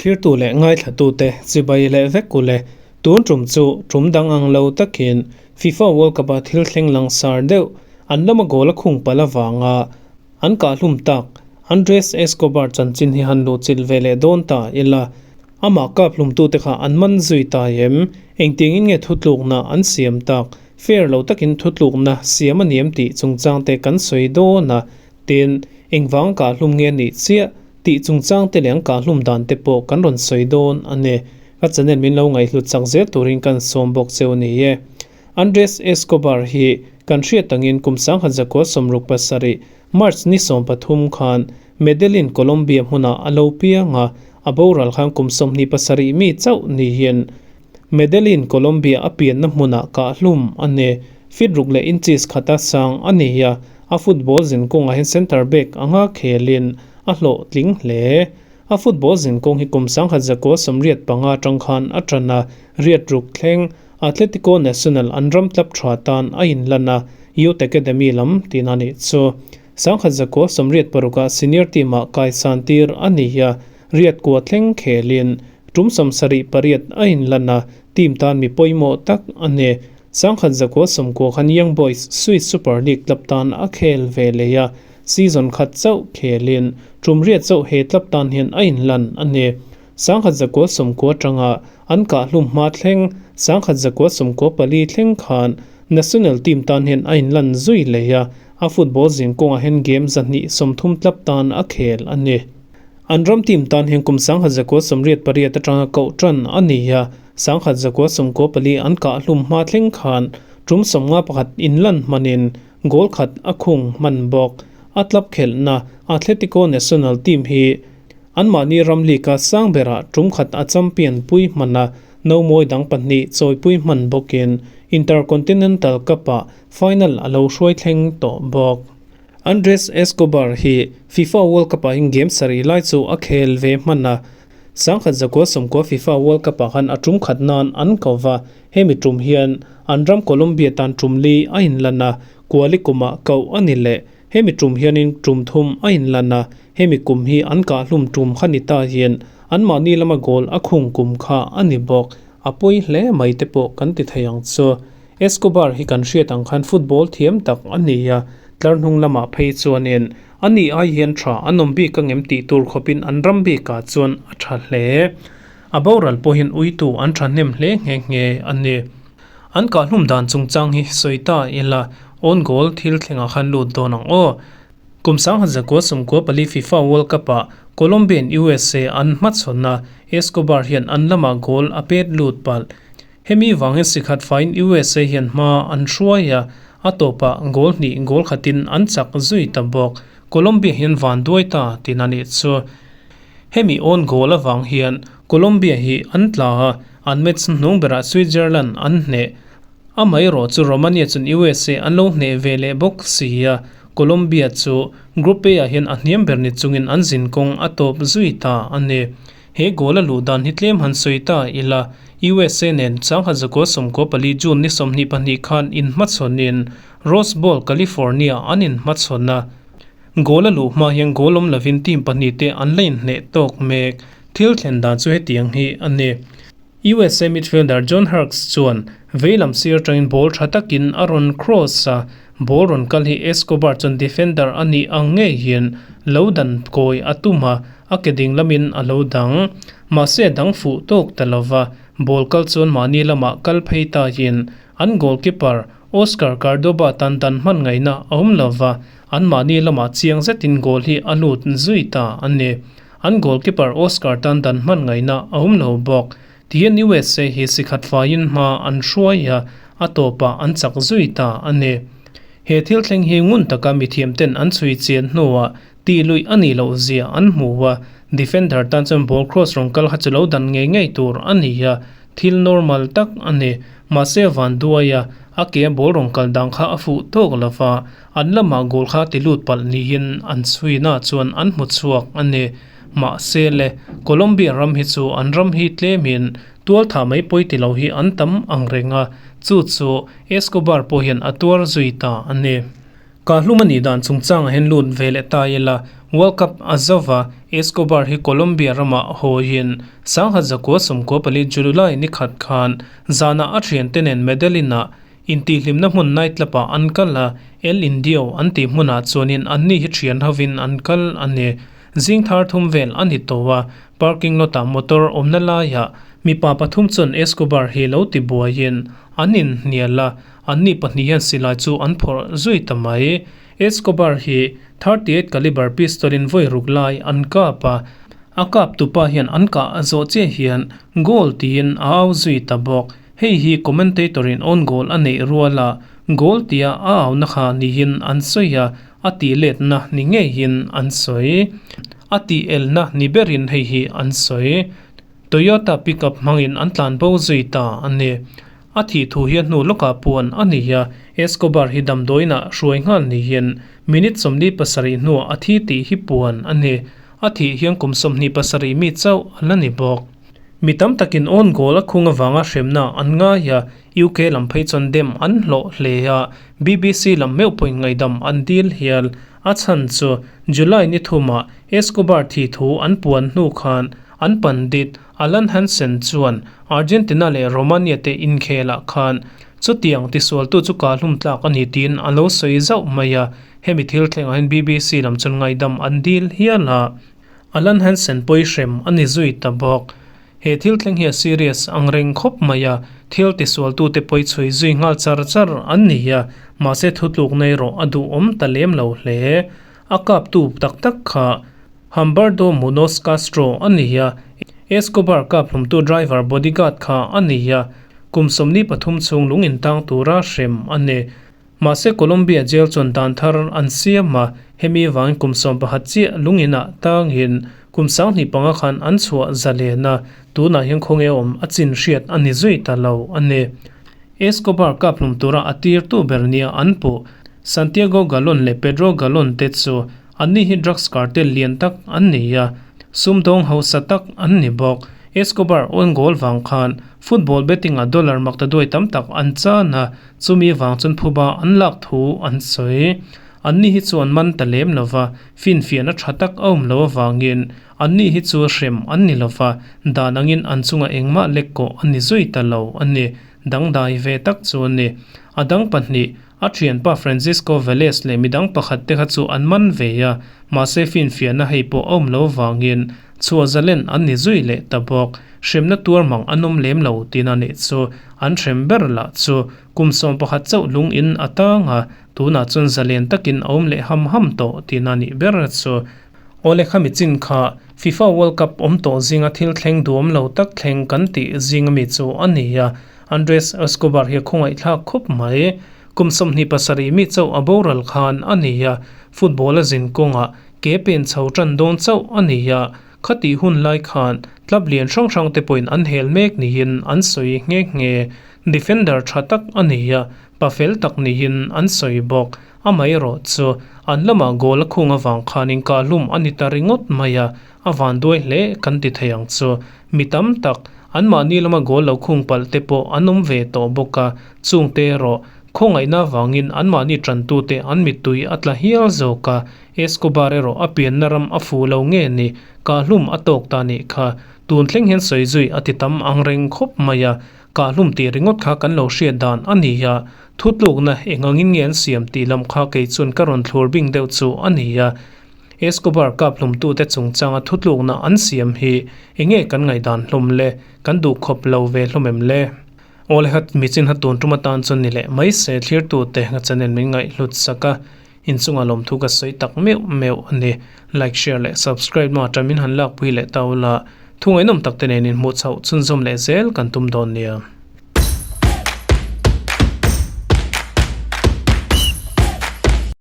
Thlirtu leh ngaithlatute chibai leh vek u le. Tun tum chu tum dang ang lo takin FIFA World Cup-a thil thleng langsar deuh an lama goal a khung palh avanga an kahhlum tak Andres Escobar chanchin hi han luhchilh ve leh dawn ta ila. Amah kap hlumtute kha an man zui ta em? Engtiangin nge thutlukna an siam tak? Fair lo takin thutlukna siam a ni em tih chungchangte kan sawi dawn a, tin, engvanga kahhlum nge a nih chiah tih chungchangte leh an kahhlum dan te pawh kan rawn sawi dawn a ni. Ka channel min lo ngaihhlut chak zel turin kan sawm bawk cheu a ni e. Andres Escobar hi kan hriat angin kum 1967 March ni 13 khan Medellin, Colombia hmunah a lo piang a, a boral khan kum 27 mi chauh niin Medellin, Colombia a pianna hmunah kahhlum a ni. Feet ruk leh inches khata sang a ni a, a football zinkawngah hian centre back anga khelin a hlawhtling hle. A football zinkawng hi kum 1985 atang khan a tan a, riat ruk thleng Atletico Nacional an ram tlap tha tan a inlan a, Youth Academy lam tihna a nih chu. 1986-ah senior team-ah kaisan tir a ni a, riat kua thleng khelin tum 78 a inlan a, team tan mi pawimawh tak a ni. 1990 khan Young Boys Swiss Super League club tan a khel ve leh a, season khat chauh khelin tum riat chauh he club tan hian a inlan a ni. 1990 atanga an kahhlum hma thleng 1994 thleng khan national team tan hian a inlan zui leh a, a football zinkawngah hian game 230 club tan a khel a ni. An ram team tan hian kum 1988 atanga koh tan a ni a, 1994 an kahhlum hma thleng khan tum 51 inlan hmanin goal khat a khung hman bawk. A club khelhna Atletico Nacional team hi anmahni ram league-a sang berah tum khat a champion pui hman a, no mawi dang pahnih chawipui hman bawkin Intercontinental Cup-ah final a lo hruai thleng tawh bawk. Andres Escobar hi FIFA World Cup-ah hian game sarih lai chu a khel ve hman a, 1990 FIFA World Cup-ah khan a tum khat nan an ko va, hemi tum hian an ram Colombia tan tum li a inlan a, kuali kumah koh a ni leh. Hemi tum hianin tum thum a inlan a, hemi kum hi an kahhlum tum kha ni ta hian anmahni lama goal a khung kum kha a ni bawk. A pawi hle mai te pawh kan ti thei ang chu. Escobar hi kan hriat ang khan football thiam tak a ni a, tlar hnung lamah phei chuanin a ni ai hian tha an awm bik angem tih tur khawpin an ram bikah chuan a tha hle. A boral pawhin uitu an thahnem hle nghe nghe a ni. An kahhlum dan chungchang hi sawi ta ila own goal thil thlengah khan lut dawn ang aw. Kum 1994 FIFA World Cup-ah Colombian USA an hmachhawn a, Escobar hian an lamah goal a pet lut palh. Hemi vangin sikhat faiin USA hian hma an hruai a, a tawpah goal hnih goal khatin an chak zui ta bawk. Colombia hian van duai ta tin a nih chu. Hemi own goal avang hian Colombia hi an tla a, an match hnung berah Switzerland an hneh. Amaherawh chu Romania chuan USA an lo hneh ve leh bawk si a, Colombia chu Group A ah hian a hniam ber ni chungin an zinkawng a tawp zui ta a ni. He goal a luh dan hi tlem han sawi ta ila, USA nen 1994 June ni 22 khan inhmachhawnin Rose Bowl, California an inhmachhawn a. Goal a luh hma hian goal awm lovin team pahnih te an la inhneh tawk mek. Thil thlen dan chu hetiang hi a ni. USA midfielder John Harkes chuan veilam sir atangin ball tha takin a rawn cross a, ball rawn kal hi Escobar chuan defender a nih ang ngei hian lo dan kawi a tum a, a ke ding lamin a lo dang. Mahse a dang fuh tawk ta lova, ball kal chuan mahni lamah kal phei ta hian an goalkeeper Oscar Cordoba tan dan hman ngaihna a awm lova, anmahni lamah chiang zetin goal hi a lut zui ta a ni. An goalkeeper Oscar tan dan hman ngaihna a awm lo bawk. Tihian USA hi sikhat faiin hma an hruai a, a tawpah an chak zui ta a ni. He thil thleng hi ngun taka mithiamten an chhui chian hnuah tih luih a nih loh zia an hmu a, defender tan chuan ball cross rawn kal kha chu lo dan ngei ngei tur a ni a, thil normal tak a ni. Mahse van duai a, a ke a ball rawn kal dan kha a fuh tawk lo va, An lamah goal kha ti lut palh niin an chhuina chuan an hmu chhuak a ni. Mahse le, Colombia ram hi chu an ram hi tlemin tualthah mai pawi ti lo hi an tam ang reng a, chu chu Escobar pawh hian a tuar zui ta a ni. Kahlum a nih dan chungchangah hian lut ve leh ta ila, World Cup a zo va, Escobar hi Colombia ramah hawiin 1994 July ni khat khan zanah a thiante nen Medellin-ah intihhlimna hmun nightclub ah an kal a, El Indio an tih hmunah chuanin anni hi thian hovin an kal a ni. Zing thar thum vel a ni tawh a, parking lot ah motor awmna laiah mipa pathum chuan Escobar hi lo ti buaiin an inhnial a, anni pahnih hian silai chu an phawrh zui ta mai. Escobar hi 38 caliber pistol in vawi ruk lai an kap a, a kap tupa hian an kah a zawh chiah hian goal tiin a au zui ta bawk. Hei hi commentator in own goal a neih rual a, goal tia a auna kha niin an sawi a, a tih letna ni ngeiin an sawi. A tih elna ni berin hei hi an sawi. Toyota pickup hmangin an tlanbo zui ta a ni. A thih thu hi a hnu lawkah puan a ni a, Escobar hi damdawiinah hruai nghal niin minute 47 hnuah a thi tih hi puan a ni. A thih hian kum 27 mi chauh a la ni bawk. Mi tam takin own goal a khung avanga hremna an ngai a, UK lam phei chuan dem an hlawh hle a, BBC lam meuh pawhin ngaihdam an dil hial. A chhan chu July ni thumah Escobar thih thu an puan hnu khan an pandit Alan Hansen chuan Argentina leh Romania te inkhelah khan chutiang tisualtu chu kahlum tlak a ni tiin a lo sawi zauh mai a, hemi thil thlengah hian BBC lam chuan ngaihdam an dil hial a. Alan Hansen pawi hrem a ni zui ta bawk. He thil thleng hi a serious ang reng khawp mai a, thil tisualtute pawi chhui zui nghal char char an ni a, mahse thutlukna erawh a duhawm ta lem lo hle. A kaptu tak tak kha Humberto Munoz Castro a ni a, Escobar kap hlumtu driver bodyguard kha a ni a, kum 23 chhung lung intang tura hrem a ni. Mahse Colombia jail chuan dan thar an siam a, hemi vangin kum 11 chiah lung inah tangin kum 25 khan an chhuah zalen a, tunah hian khawnge awm a chin hriat a ni zui ta lo a ni. Escobar kap hlum tura a tirtu ber nia an puh Santiago Galon leh Pedro Galon te chu anni hi drugs cartel lian tak an ni a, sumdawng hausa tak an ni bawk. Escobar own goal vang khan football betting ah dollar maktaduai tam tak an chan a, Chumi vang chuan phuba an lak thu an sawi. Anni hi chu an man ta lem lo va, finfiahna tha tak a awm lo avangin anni hi chu hrem an ni lo va, dan angin an chungah engmah lek kawh a ni zui ta lo a ni. Dangdai ve tak chu a ni. A dang pahnih, a thianpa Francisco Velez leh midang pakhat te kha chu an man ve a, mahse finfiahna hei pawh a awm lo avangin chhuah zalen an ni zui leh ta bawk. Hremna tuar mang an awm lem lo tina nih chu an hrem ber lah chu kum 11 chauh lung in a tang a, tunah chuan zalen takin a awm leh ham ham tawh tina nih ber chu. Awle khami chin kha FIFA World Cup awm tawh zinga thil thleng duhawm lo tak thleng kan tih zinga mi chu a ni a, Andres Escobar hi a khawngaihthlak khawp mai. Kum 27 mi chauh a boral khan a ni a, football a zin kawngah ke pen chho tan dawn chauh a ni a, Khatih hun lai khan club lian hrang hrang te pawhin an hel mek niin an sawi nghe nghe. Defender tha tak a ni a, pa fel tak niin an sawi bawk. Amaherawh chu an lamah goal a khung avang khan inkahlum a ni ta ringawt mai a, a vanduai hle kan ti thei ang chu. Mi tam tak anmahni lama goal lo khung palh te pawh an awm ve tawh bawk a, chungte erawh khawngaihna avangin anmahni tantute an mittui a tla hial zawk a, Escobar erawh a pianna ram a fuh lo nge ni, kahlum a tawk ta nih kha. Tun thleng hian sawi zui a ti tam ang reng khawp mai a, kahlum tih ringawt kha kan lo hriat dan a ni a, thutlukna eng angin nge an siam tih lam kha kei chuan ka rawn thlur bing deuh chu a ni a. Escobar kaphlumtute chungchanga thutlukna an siam hi eng nge kan ngaihdan hlawm le, kan duh khawp lo ve hlawm em le? Awle khat michin kha tun tum atan chuan ni leh mai se thlirtute ka channel min ngaihhlut sak a. Inchunga lawmthu ka sawi tak meuh meuh a ni. Like, share leh subscribe lamah tan min han lakpui leh ta ula, thu ngaihnawm tak te nen inhmuh chhoh chhunzawm leh zel kan tum dawn nia.